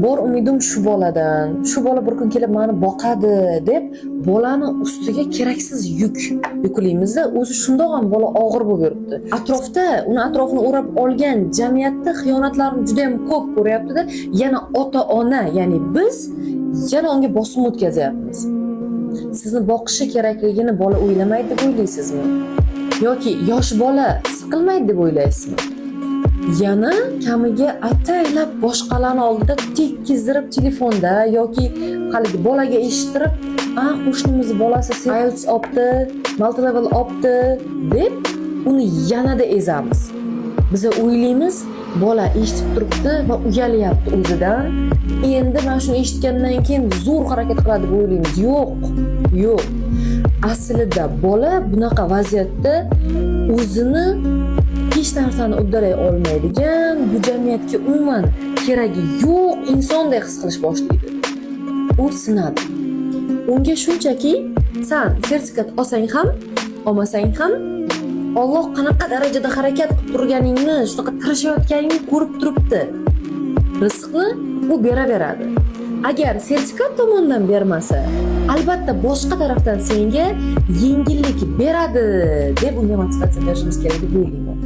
Bor umidim shu boladan, shu bola bir kun kelib mani boqadi deb bolani ustiga keraksiz yuk yuklaymizda. O'zi shundoq ham bola og'ir bo'lib yuribdi. Atrofda, uni atrofini o'rab olgan jamiyatda xiyonatlarni juda ham ko'p ko'ryaptida, yana ota ona, ya'ni biz yana unga bosim o'tkazyapmiz. Sizni boqishi kerakligini bola o'ylamaydi deb o'ylaysizmi yoki yosh bola siqilmaydi deb o'ylaysizmi? Yana kamiga ataylab boshqalarni oldida tekkizdirib telefonda yoki haligi bolaga eshittirib, "A, qo'shnimizni bolasi IELTS olibdi, multilevel olibdi", deb uni yanada ezamiz. Biza o'ylaymiz, bola eshitib turibdi va uyalyapti o'zidan, endi mana shuni eshitgandan keyin zo'r harakat qiladi deb o'ylaymiz. Yo'q, yo'q, aslida bola bunaqa vaziyatda o'zini hech narsani uddalay olmaydigan, bu jamiyatga umuman keragi yo'q insonday his qilish boshlaydi. U sinadi. Unga shunchaki san sertifikat olsang ham, olmasang ham, Olloh qanaqa darajada harakat qilib turganingni, shunaqa tirishayotganingni ko'rib turibdi. Rizqni u beraveradi. Agar sertifikat tomondan bermasa, albatta boshqa tarafdan senga yengillik beradi deb unga motivatsiya berishimiz kerak deb o'ylayman.